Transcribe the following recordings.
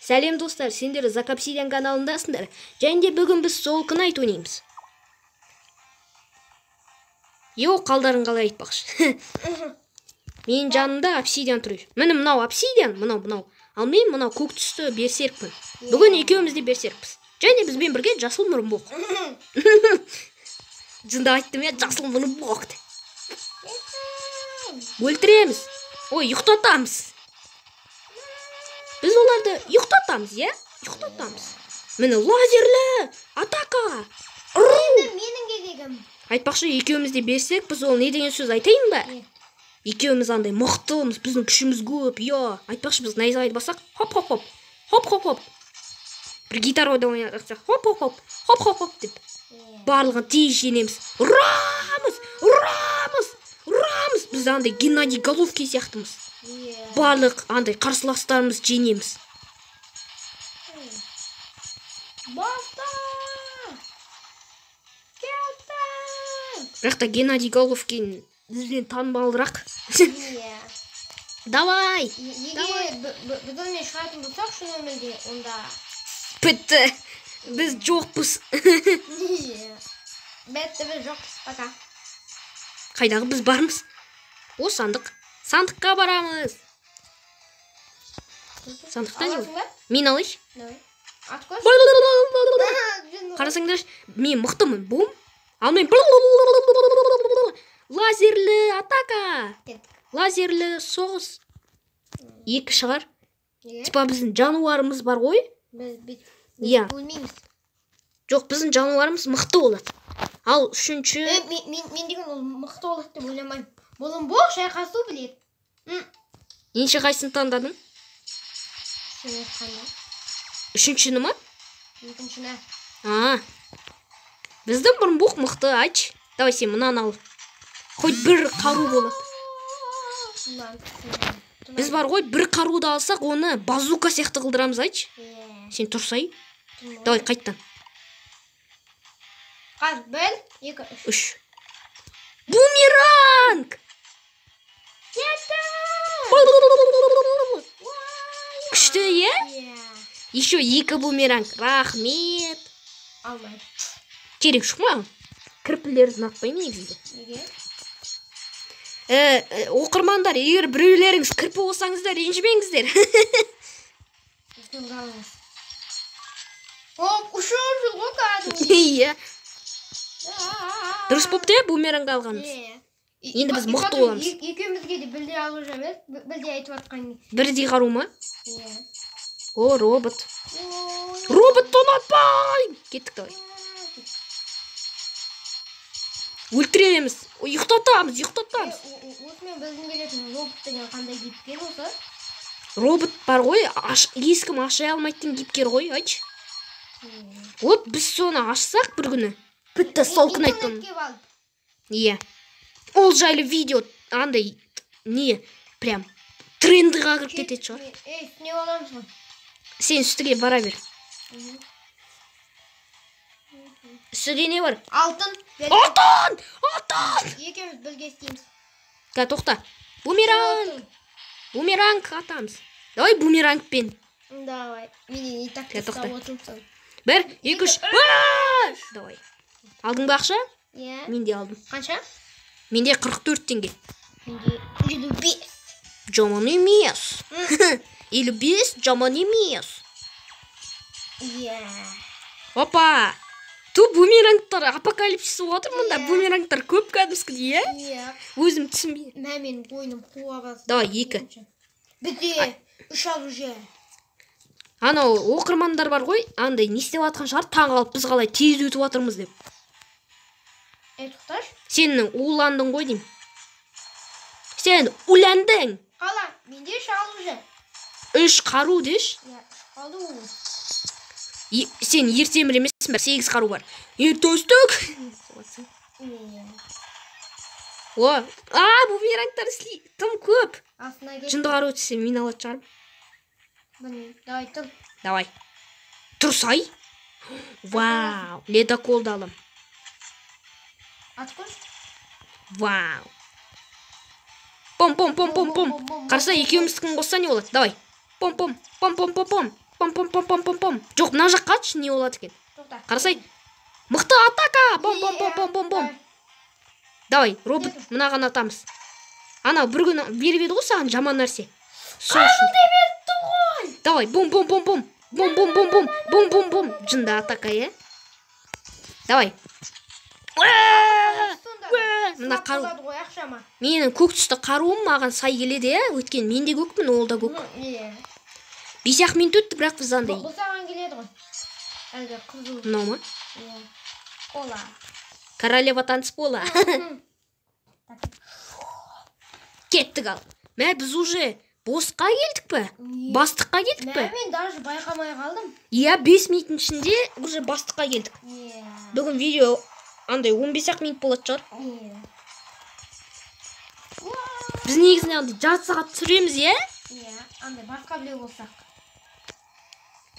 Сәлем достар, сендер Закапсидиан каналындасыңдар. Және де бүгін біз Soul Knight ойнаймыз. Йо, қалдарың қалай айтпақшы. Менің жанымда обсидиан тұр. Міне мынау обсидиан, мынау мынау. Ал мен мынау көк түсті берсеркпін. Бүгін екеуміз де берсеркпіз. Және бізбен бірге жасыл мұрынбоқ. Жынды айттым я, жасыл мұрынбоқ деп. Өлтіреміз. Ой, ұйықтатамыз. Біз оларды ұйықтатамыз, иә? Ұйықтатамыз. Міне лазерлі атака. Енді менің кезегім. Айтпақшы, екеуміз де берсек, біз ол не деген сөз айтайын ба? Екеуміз андай мықтымыз, біздің күшіміз көп, иә. Айтпақшы, біз найзағайды бассақ, хоп-хоп-хоп, хоп-хоп-хоп. Бір гитара ойнасақ, хоп-хоп-хоп, хоп-хоп-хоп деп. Барлығын тез жеңеміз. Ұрамыз, ұрамыз, ұрамыз. Біз андай Геннадий Головкин сияқтымыз. Барлық андай қарсыластарымыз жеңеміз. Баста! Кеттік! Бірақ та Геннадий Головкин бізден танымалырақ. Давай! Егер біз онымен шығатын болсақ, шын өмірде, онда бітті. Біз жоқпыз. Бітті, біз жоқпыз, пока. Қайдағы біз бармыз? О, сандық. Сандыққа барамыз. Сандықта не бар? Мен алайыншы. Давай. Атқош. Қарасаңдаршы, мен мықтымын. Бум. Ал мен лазерлі атака. Лазерлі соғыс. Екі шығар. Типа біздің жануарымыз бар ғой. Біз иә. Өлмейміз. Жоқ, біздің жануарымыз мықты болады. Ал үшінші... Мен деген ол мықты болады деп ойламаймын. Мұрынбоқ шайқасу біледі. Неше қайсысын таңдадың? Сен айтқанда. Үшіншіні ма? Екіншіні. А. Біздің мұрынбоқ мықты, айтшы. Давай сен мынаны ал. Хоть бір қару болады. Біз бар ғой, бір қаруды алсақ, оны базука сияқты қылдырамыз, айтшы. Сен тұрсай. Давай, қайттан. Қаз, 1, 2, 3. 3. Бумеранг! Күшті, иә? Еще 2 бумеранг. Рахмет. Алмай. Керек жоқ маған. Кірпілерді ұнатпаймын негізінде. Неге? Оқырмандар, егер біреулеріңіз кірпі болсаңыздар, ренжімеңіздер. Оп, ұшып жүр ғой кәдімгідей. Иә. Дұрыс болыпты, иә, бумеранг алғанымыз. Енді біз мықты боламыз. Екеумізге де бірдей алу емес, бірдей айтып жатқан. Бірдей қару ма? Иә. О, робот. Роботты ұнатпаймын. Кеттік, давай. Өлтіреміз. Ұйықтатамыз, ұйықтатамыз. Осымен біздің келетін робот деген қандай кейіпкер осы? Робот бар ғой, ешкім аша алмайтын кейіпкер ғой, айтшы. Вот біз соны ашсақ бір күні. Бітті, Soul Knight-тан. Иә. Ол жайлы видео андай не, прям трендіға кіріп кететін шығар. Ей, үстіне аламыз ғой. Сен үстіге бара бер. Үстіге не бар? Алтын. Алтын! Алтын! Екеуміз бірге істейміз. Ка, тоқта. Бумеранг! Бумеранг атамыз. Давай бумерангпен. Давай. Менен и так ұстап отырмын. 1, 2, 3. Давай. Алдың ба ақша? Иә. Мен де алдым. Қанша? Менде 44 теңге. Менде 55. Жаман емес. 55 жаман емес. Иә. Опа! Ту бумерангтар апокалипсис болып жатыр мұнда. Бумерангтар көп кәдімгідей, иә? Иә. Өзім түсінбей. Мә, менің ойыным қуа басты. Давай, 2. Бізде 3 ал уже. Анау оқырмандар бар ғой, андай не істеп жатқан шығар, таң қалып біз қалай тез өтіп жатырмыз деп. Тоқташы. Сенің уландың ғой деймін. Сен уландың. Қала, менде 3 ал уже. 3 қару деш? Иә, 3 қару. Сен ертемір емессің бе? 8 қару бар. Ертөстік. О, а, бумерангтар тым көп. Жынды қару түссе мен алатын шығармын. Білмеймін. Давай, тұр. Давай. Тұрсай. Вау, ледоколды алам. Атқош. Вау. Пом-пом-пом-пом-пом. Қараса, екеуміздікін қосса не болады? Давай. Пом-пом, пом-пом-пом-пом. Пом пом пом пом пом пом. Жоқ, мына жаққа атшы, не болады екен? Тоқта. Қарасай. Мықты атака! Бом бом бом бом бом бом. Давай, робот, мынаған атамыз. Анау бір күні беріп еді ғой саған жаман нәрсе. Сол үшін. Давай, бом бом бом бом. Бом бом бом бом. Бом бом бом. Жынды атака, е? Давай. Мына қару. Менің көк түсті қаруым маған сай келеді, е? Өйткені мен де көкпін, ол да көк. Иә. 5-ақ минут өтті, бірақ біз андай. Бұл саған келеді ғой. Әлгі қызыл. Мынау ма? Иә. Кола. Королева танцпола. Кеттік ал. Мә, біз уже босқа келдік пе? Бастыққа келдік пе? Мә, мен даже байқамай қалдым. Иә, 5 минуттың ішінде уже бастыққа келдік. Иә. Бүгін видео андай 15-ақ минут болатын шығар. Иә. Біз негізінен андай жарты сағат түсіреміз, иә? Иә, андай басқа біреу болсақ.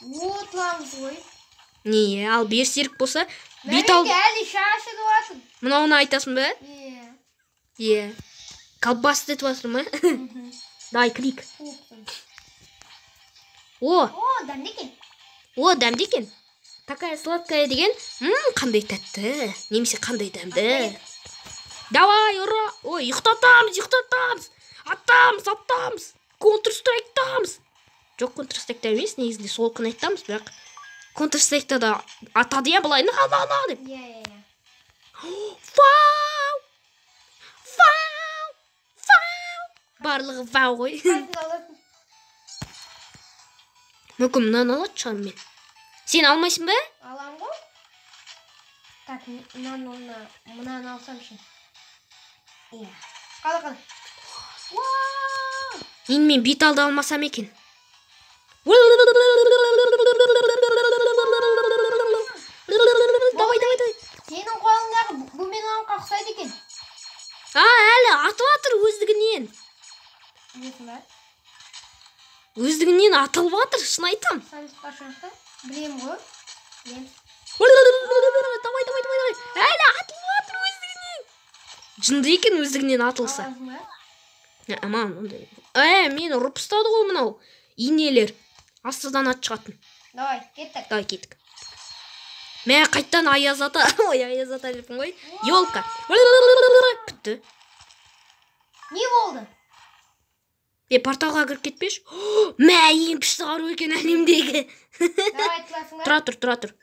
Отламыз ғой. Не, ал берсерк болса, бет ал. Әлі шашы жатыр. Мынауны айтасың ба? Иә. Иә. Колбасы етіп жатыр ма? Давай, клик. О! О, дәмді екен. О, дәмді екен. Такая сладкая деген, қандай тәтті, немесе қандай дәмді. Давай, ура! Ой, ұйықтатамыз, ұйықтатамыз. Атамыз, атамыз. Counter-Strike'тамыз. Жоқ, Counter-Strike'та емес, негізінде сол күні айтамыз, бірақ Counter-Strike'та да атады, иә, былай, на, на, на деп. Иә, иә, иә. Вау! Вау! Вау! Барлығы вау ғой. Мүмкін мынаны алатын шығармын мен. Сен алмайсың ба? Алам ғой. Так, мынаны алсам ше. Иә. Қала, қала. Вау! Енді мен бет алды алмасам екен. Давай, давай, давай. Сенің қолыңдағы бумерангқа ұқсайды екен. А, әлі атып жатыр өздігінен. Білесің ба? Өздігінен атылып жатыр, шын айтам. Білем ғой. Білем. Давай, давай, давай, давай. Әлі атылып жатыр өздігінен. Жынды екен өздігінен атылса. Аман, ондай. Мені ұрып ұстады ғой мынау. Инелер. Астыдан ат шығатын. Давай, кеттік. Давай, кеттік. Мә, қайттан Аяз ата. Ой, Аяз ата деппін ғой. Ёлка. Бітті. Не болды? Порталға кіріп кетпеші. Мә, ең күшті қару екен әлемдегі. Давай, айтыласың ба? Тұра тұр, тұра тұр.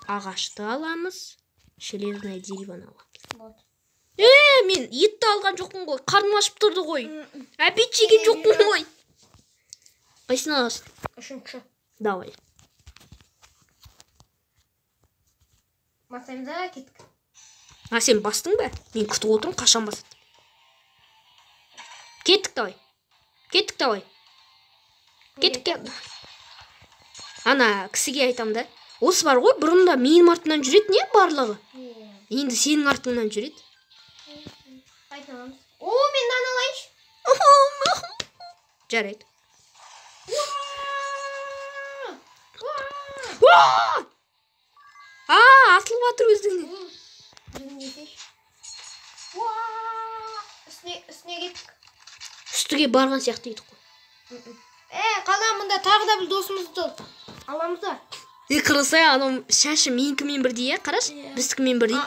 Ағашты аламыз. Железное деревоны аламыз. Мен етті алған жоқпын ғой. Қарным ашып тұрды ғой. Обед жеген жоқпын ғой. Қайсыны аласың? Үшінші. Давай. Басаймыз да, кеттік. А, сен бастың ба? Мен күтіп отырмын, қашан басады. Кеттік, давай. Кеттік, давай. Кеттік. Ана кісіге айтам да. Осы бар ғой, бұрында менің артымнан жүреді, не барлығы? Енді сенің артыңнан жүреді. Айтамыз. О, мен мынаны алайыншы. Жарайды. А, атылып жатыр өздігінен. Үстіне кеттік. Үстіге барған сияқты едік қой. Қала, мында тағы да бір досымыз тұр. Аламыз да. Қарасай, анау шашы менікімен бірдей, қарашы, біздікімен бірдей.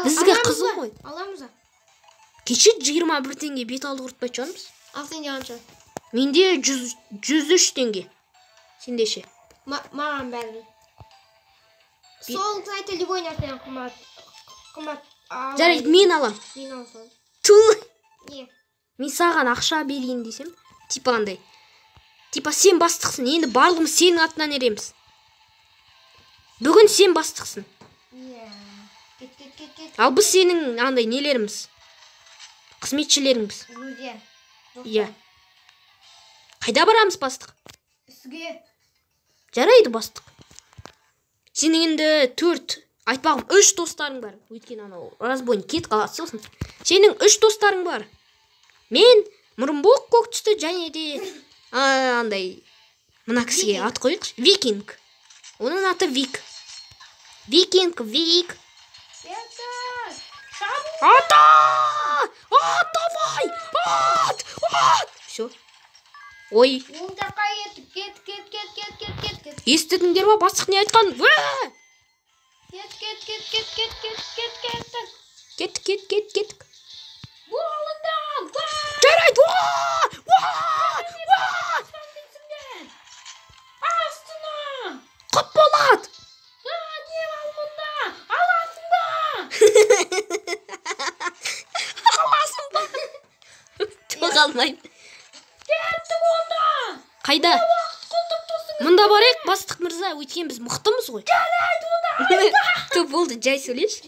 Біздікі қызыл ғой. Аламыз да. Кеше 21 теңге бет алды құртпайтын шығармыз. Ал сенде қанша? Менде 103 теңге. Сенде ше? Маған бәрібір. Сол сайты любой нәрсені қымбат. Қымбат. Жарайды, мен алам. Мен алсам. Ту. Не? Мен саған ақша берейін десем, типа андай. Типа сен бастықсың, енді барлығымыз сенің атынан ереміз. Бүгін сен бастықсың. Иә. Кет, кет, кет, кет. Ал біз сенің андай нелеріміз? Қызметшілеріңбіз. Друзья. Иә. Қайда барамыз, бастық? Үстіге. Жарайды, бастық. Сенің енді 4, айтпағым 3 достарың бар. Өйткені анау разбойник кетіп қалады сосын. Сенің 3 достарың бар. Мен мұрынбоқ көк түсті және де андай мына кісіге ат қояйықшы. Викинг. Оның аты Вик. Викинг, Вик. Ата! Ат, давай! Ат! Ат! Все. Ой. Оң жаққа кеттік, кет, кет, кет, кет, кет, кет, кет. Естідіңдер ма бастық не айтқан? Кет, кет, кет, кет, кет, кет, кет, кеттік. Кеттік, кет, кет, кеттік. Болыңдар! Жарайды! Астына! Құт болады! Не бар мұнда? Аласың ба? Аласың ба? Жоқ, алмаймын. Кеттік онда! Қайда? Мұнда барайық, бастық мырза, өйткені біз мықтымыз ғой. Жарайды онда! Ту, болды, жай сөйлеші.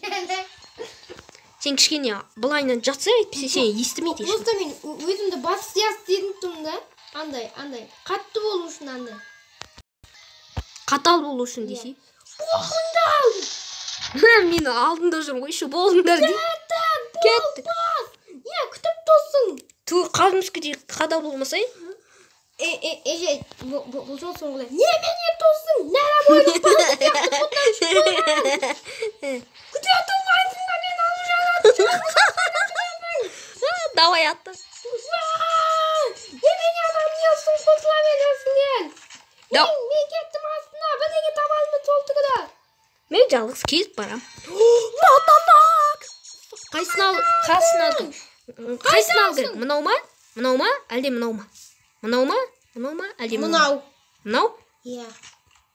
Сен кішкене былайынан жатса, әйтпесе сені естімейді ешкім. Просто мен өзімді бас сияқты сезініп тұрмын да. Андай, андай, қатты болу үшін андай. Қатал болу үшін десей. Болыңдар! Мен алдында жүрмін ғой, еще болыңдар дейді. Кеттік, Кеттік. Не, күтіп тұрсың. Ту, қадімгідей қадал болмасай. Эже, бұл жол соңғы. Не мене тұрсың? Нәлә бойлы балық сияқты бұтынан шыққан. Күте тұрмайсың да, мен алып жарады. Давай атты. Не мене адам несің, қосыла бересіңдер. Мен кеттім астына, бірдеңе таба алмай сол түгілі. Мен жалғыз кезіп барам. Мататак! Қайсысын ал, қайсысын ал. Қайсысын ал керек? Мынау ма? Мынау ма? Әлде мынау ма? Мынау ма? Мынау ма? Әлде мынау? Мынау. Мынау? Иә.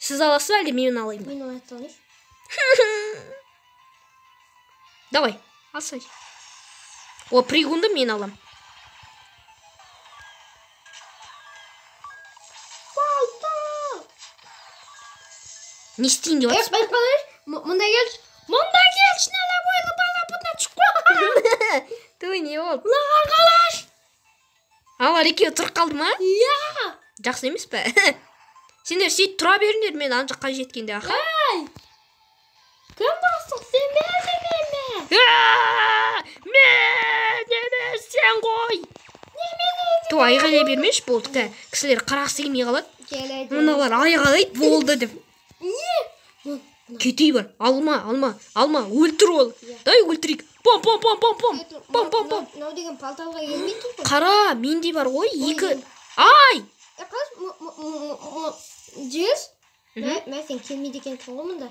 Сіз аласыз ба, әлде мен алайын ба? Мен ала салайыншы. Давай, алсай. О, прыгунды мен алам. Балта! Не істейін деп жатырсың? Байқалайшы, мында келші. Мында келші, нәлә бойлы бала бұтына түсіп қойған. Той, не болды? Мынаған қалаш. Алар екеуі тұрып қалды ма? Иә. Жақсы емес пе? Сендер сөйтіп тұра беріңдер, мен ана жаққа жеткенде, аха. Ай! Кім бастық, сен бе, әлде мен бе? Мен емес, сен ғой. Ту, айғайлай бермеші, болды, кә. Кісілер қарағысы келмей қалады. Келеді. Мыналар айғайлайды, болды деп. Не? Кетей бар, алма, алма, алма, өлтір ол. Иә. Дай өлтірейік. Пом, пом, пом, пом, пом. Пом, пом, пом. Мынау деген палталға келмейді ғой. Қара, менде бар ғой, екі. Ой. Ай! Қалаш, жез? Мә, сен келмейді екенсің ғой мұнда.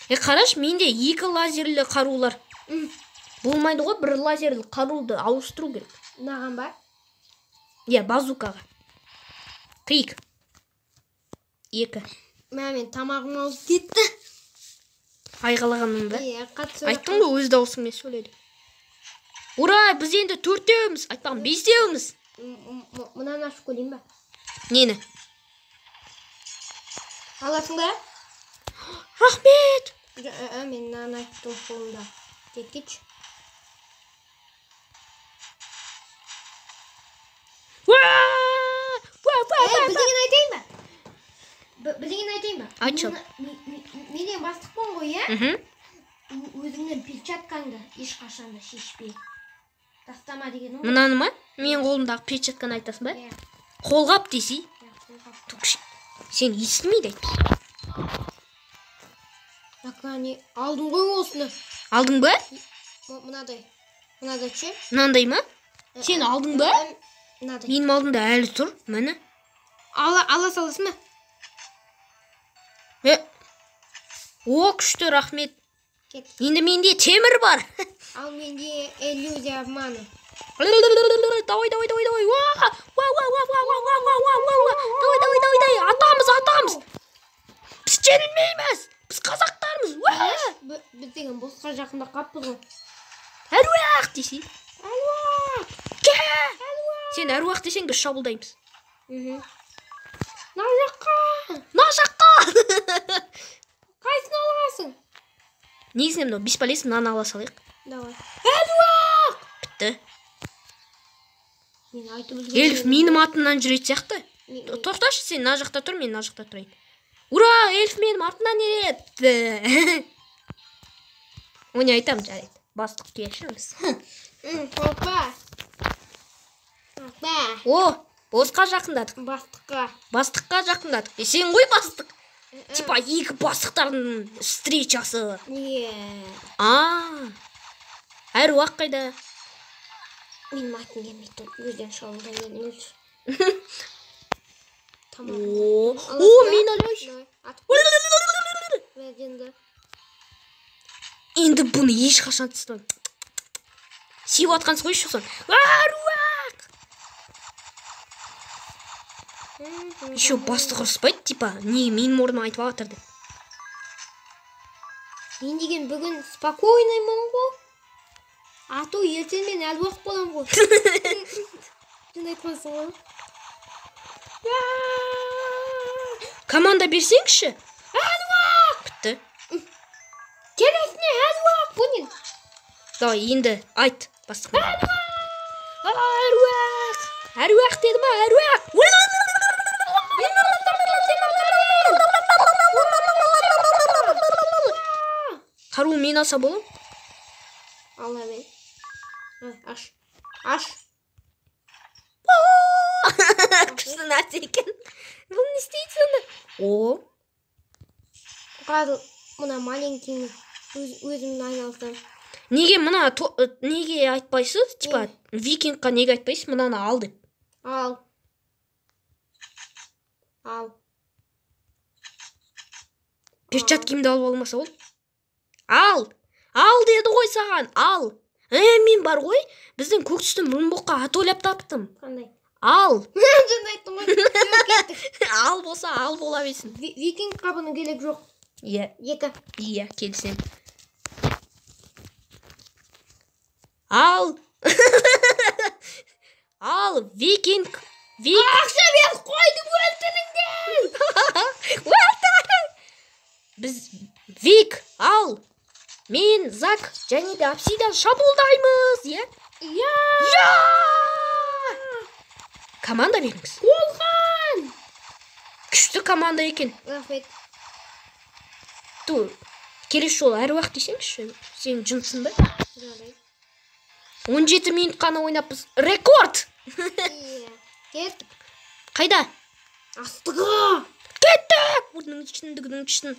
Қараш, менде екі лазерлі қарулар. Болмайды ғой, бір лазерлі қаруды ауыстыру керек. Мынаған ба? Иә, базукаға. Қиық. Екі. Мә, мен тамағым ауырып кетті. Айғалағанмын ба? Иә, қатты. Айттың ғой, өз дауысыңмен сөйледі. Ура, біз енді төртеуміз, айтпағым, бесеуміз. Мынаны ашып көрейін ба? Нені? Аласың ба? Рахмет! Мен мынаны айттым қолымда. Кеткетші. Бірдеңені айтайын ба? Бірдеңені айтайын ба? Айтшы. Менен бастықпын ғой, иә? Өзіңнің перчаткаңды ешқашан да шешпе. Тастама деген ғой. Мынаны ма? Мен қолымдағы перчатканы айтасың ба? Иә. Қолғап десей. Иә, қолғап. Сен естімейді айт. Накани, алдым ғой осыны. Алдың ба? Мынадай. Мынадай ше? Мынандай ма? Сен алдың ба? Мынадай. Менің алдымда әлі тұр, міне. Ала саласың ба? О, күшті, рахмет. Кет. Енді менде темір бар. Ал менде иллюзия обмана. Давай, давай, давай, давай. Уа, уа, уа, уа, уа, уа, уа, уа, уа, уа, уа. Давай, давай, давай, давай. Атамыз, атамыз. Біз жеңілмейміз. Біз қазақтармыз. Уа! Біз деген босқа жақында қаппыз ғой. Әруақ десей. Әруақ! Ке! Сен әруақ десең, біз шабуылдаймыз. Мына жаққа! Мына жаққа! Қайсыны аласың? Негізінен мынау бесполезно, мынаны ала салайық. Давай. Әруақ! Бітті. Мен айтып үлгермедім. Эльф менің атымнан жүретін сияқты. Тоқташы, сен мына жақта тұр, мен мына жақта тұрайын. Ура, эльф менің артымнан ереді. Оны айтамын, жарайды. Бастық кешіріңіз. Опа. Опа. О, босқа жақындадық. Бастыққа. Бастыққа жақындадық. Сен ғой бастық. Типа екі бастықтардың встречасы. Не. Әруақ қайда? Менің атым келмей тұр. Өзден шабуылдай бермеңізші. О, мен алайыншы. Енді бұны ешқашан тастамаймын. Сүйіп атқансыз ғой еще сон. Әруақ! Еще бастық ұрыспайды, типа, не, менің орныма айтып жатыр деп. Мен деген бүгін спокойныймын ғой. А то ертең мен әруақ боламын ғой. Жын айтқансың ғой. Команда берсеңші. Әруақ! Бітті. Келесіне әруақ бұның. Давай, енді айт бастық. Әруақ! Әруақ деді ма? Әруақ! Қару мен алса бола? Ала мен. Аш. Аш. Күшті нәрсе екен. Бұл не істейді сонда? О. Қазір мына маленькийні өзімнің айналысам. Неге мына неге айтпайсыз? Типа викингқа неге айтпайсыз? Мынаны ал деп. Ал. Ал. Перчаткимді алып алмаса ол. Ал! Ал деді ғой саған, ал! Мен бар ғой, біздің көк түсті мұрынбоққа ат ойлап таптым. Қандай? Ал! Жын айттым ғой. Ал болса, ал бола берсін. Викингқа бұның керек жоқ. Иә. Екі. Иә, келісемін. Ал! Ал, викинг! Ақша беріп қойдым, өлтіріңдер! Өлтір! Біз Вик, ал! Мен, Зак, және де Обсидиан шабуылдаймыз, иә? Иә! Иә! Команда беріңіз. Қолған! Күшті команда екен. Рахмет. Ту, келесі жолы әруақ десеңізші, сен жынсың ба? Жарайды. 17 минут қана ойнаппыз. Рекорд! Иә. Кеттік. Қайда? Астыға! Кеттік! Мұрнының ішін, дігінің ішін.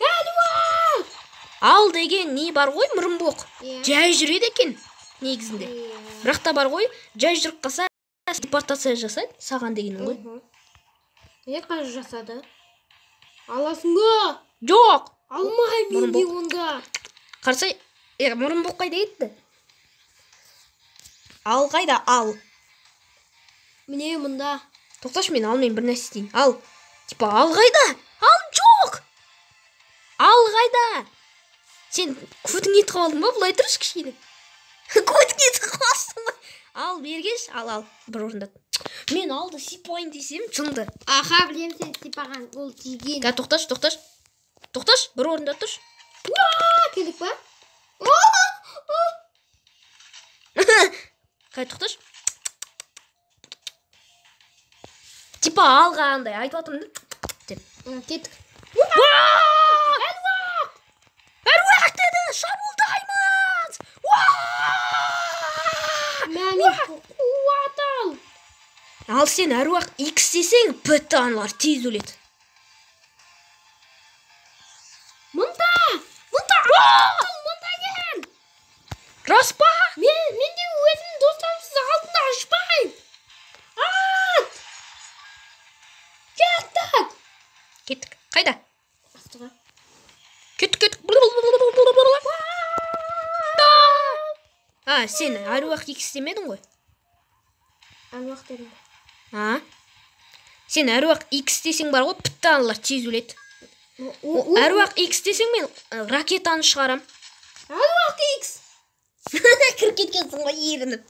Әруақ! Ал деген не бар ғой, мұрынбоқ. Иә. Жай жүреді екен негізінде. Иә. Бірақ та бар ғой, жай жүріп қалса, депортация жасайды, саған дегенім ғой. Не қазір жасады? Аласың ба? Жоқ. Алмаймын мен де онда. Қарасай, мұрынбоқ қайда кетті? Ал қайда, ал? Міне мұнда. Тоқташы, мен алмайын, бір нәрсе істейін. Ал. Типа, ал қайда? Ал жоқ. Ал қайда? Сен көтіңе тығып алдың ба? Былай тұршы кішкене. Көтіңе тығып алсың ба? Ал, бергеш, ал, ал. Бір орында. Мен алды сипайын десем, жынды. Аха, білем сен сипаған, ол тиген. Ка, тоқташы, тоқташы. Тоқташы, бір орында тұршы. Келдік па? Қай, тоқташы. Типа алға андай, айтып жатырмын да. Деп. Кеттік. Әруақ! Әруақ деді, шабуылдаймыз! Мә, мен қуат ал! Ал сен әруақ X десең, бітті, аналар тез өледі. Мұнда! Мұнда! Мұнда кел! Рас па? Мен де өзімнің достарымсыз алтынды ашпаймын. Ат! Кеттік! Кеттік. Қайда? Астыға. Кеттік, кеттік. А, сен әруақ X демедің ғой? Әруақ дедім. А? Сен әруақ X десең бар ғой, бітті, аналар тез өледі. Әруақ X десең мен ракетаны шығарам. Әруақ X! Кіріп кеткенсің ғой ерініп.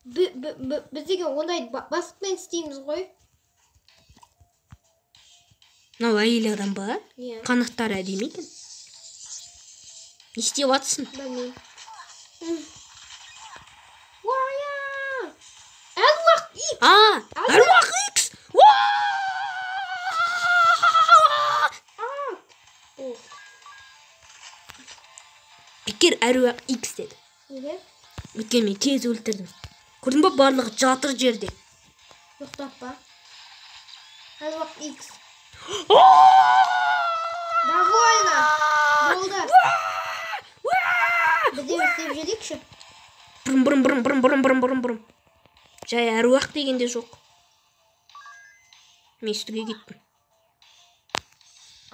Біз деген ондай басықпен істейміз ғой. Мынау әйел адам ба? Иә. Қанаттары әдемі екен. Не істеп жатсың? Білмеймін. Уая! Әруақ X! А, әруақ X! Бекер әруақ X деді. Неге? Өйткені мен тез өлтірдім. Көрдің ба, барлығы жатыр жерде. Ұйықтап па? Әруақ X. Довольно! Болды. Бізде істеп жүрейікші. Бұрым, бұрым, бұрым, бұрым, бұрым, бұрым, бұрым, бұрым. Жай әруақ дегенде жоқ. Мен үстіге кеттім.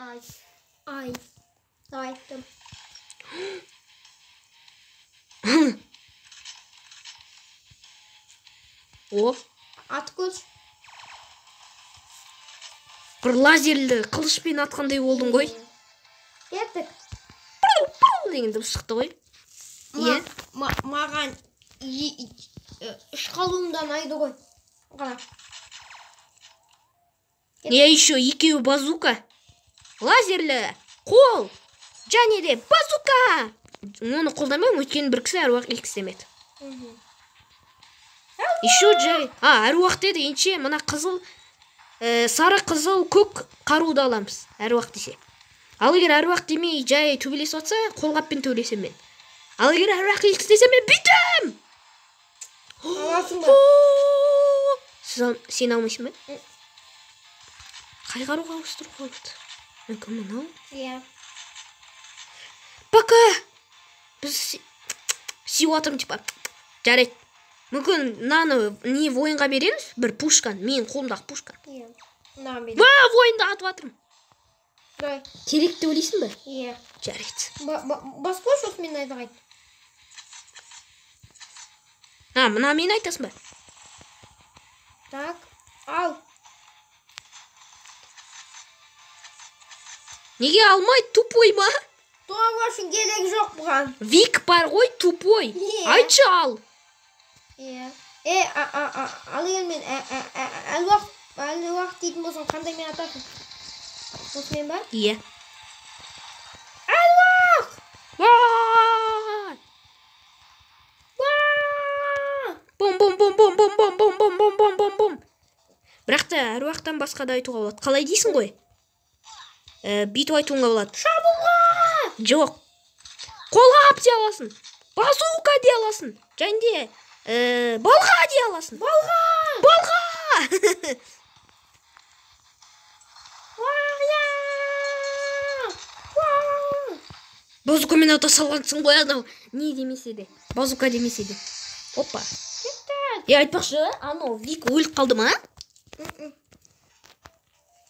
Ай. Ай. Давай, там. О. Атып көрші. Бір лазерлі қылышпен атқандай болдың ғой. Кеттік. Деген дыбыс шықты ғой. Иә. Маған үш қалуымда ұнайды ғой. Қара. Я еще екеуі базука. Лазерлі қол және де базука. Оны қолданбаймын, өйткені бір кісі әруақ икс демеді. Еще жай. Әруақ деді, ендеше мына қызыл, сары, қызыл, көк қаруды аламыз. Әруақ десе. Ал егер әруақ демей жай төбелесіп жатса, қолғаппен төбелесемін мен. Ал егер әруақ икс десе, мен бүйтем. Аласың ба? Сен алмайсың ба? Қай қаруға ауыстыруға болады? Мүмкін мынау? Иә. Пока. Біз сүйіп жатырмын типа. Жарайды. Мүмкін мынаны не воинға береміз? Бір пушканы, менің қолымдағы пушканы. Иә. Мынаған беремін. Ва, воинды атып жатырмын. Давай. Керек деп ойлайсың ба? Иә. Жарайды. Бас қойшы, осы мен айтайын. Мына мені айтасың ба? Так, ал. Неге алмай, тупой ма? Тоға үшін керек жоқ бұған. Вик бар ғой, тупой. Айтшы ал. Иә. Ал егер мен әлі уақыт дейтін болсам, қандай мен атасың? Осымен ба? Иә. Әруақ! Уа! Уа! Бом бом бом бом бом бом бом бом бом бом бом бом. Бірақ та әруақтан басқа да айтуға болады. Қалай дейсің ғой? Бүйтіп айтуыңа болады. Шабуылға! Жоқ. Қолғап дей аласың. Базука дей аласың. Және де балға дей аласың. Балға! Балға! Базукамен ата салғансың ғой анау. Не демесе де. Базука демесе де. Опа. Кеттік. Айтпақшы, анау Вик өліп қалды ма?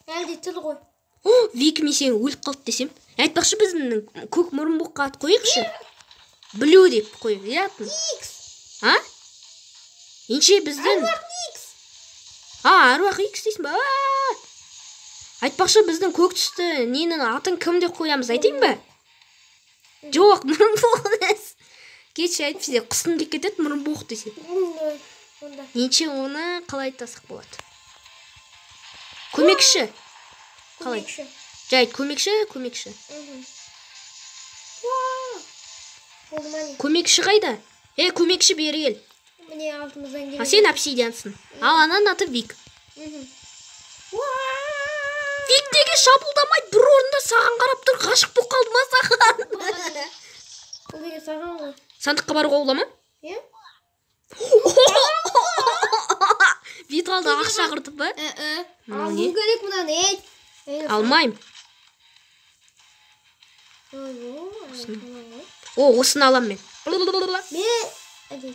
Әлде тірі ғой. О, Вик мен сен өліп қалды десем. Айтпақшы, біздің көк мұрынбоққа ат қояйықшы. Блю деп қойып, иә атын? Икс. А? Ендеше біздің Әруақ Икс. Әруақ Икс дейсің ба? Айтпақшы, біздің көк түсті ненің атын кім деп қоямыз, айтайын ба? Жоқ, мұрынбоқ емес. Кеші әйтпесе құсым деп кетеді, мұрынбоқ десе. Онда. Ендеше оны қалай айтсақ болады? Көмекші. Қалай? Көмекші. Жай, көмекші, көмекші. Болды ма не? Көмекші қайда? Көмекші бері кел. Міне артымыздан келеді. Сен обсидиансың. Ал ананың аты Вик. Вик деген шабуылдамайды, бір орында саған қарап тұр, ғашық болып қалды ма саған? Ол деген саған ғой. Сандыққа баруға бола ма? Иә. Бүйтіп алды, ақша құртып па? Мынау не? Алу керек мынаны, ей. Алмаймын. О, осыны алам мен. Мен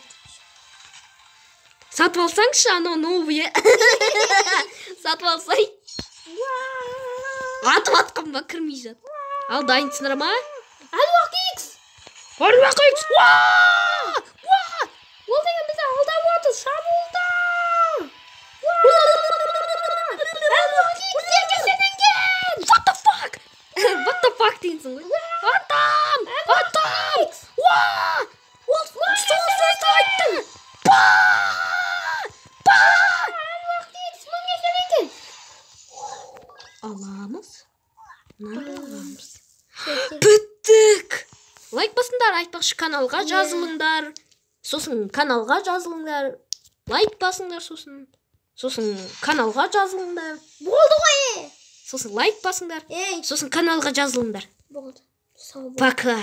Сатып алсаңшы, анау новый. Сатып алсай. Атып атқан ба, кірмей жат. Ал дайынсыңдар ма? Әруақ Икс. Әруақ Икс. Уа! Уа! Ол деген бізді алдап отыр, шабуылда. Әруақ Икс еселенген. What the fuck? What the fuck дейсің ғой. Атам! Атам! Уа! Ол сол сөзді айттың. Па! Па! Әруақ Икс мың еселенген. Аламыз. Мынаны аламыз. Біттік. Лайк басыңдар, айтпақшы каналға жазылыңдар. Сосын каналға жазылыңдар. Лайк басыңдар сосын. Сосын каналға жазылыңдар. Болды ғой. Сосын лайк басыңдар. Ей. Сосын каналға жазылыңдар. Болды. Сау бол. Пока.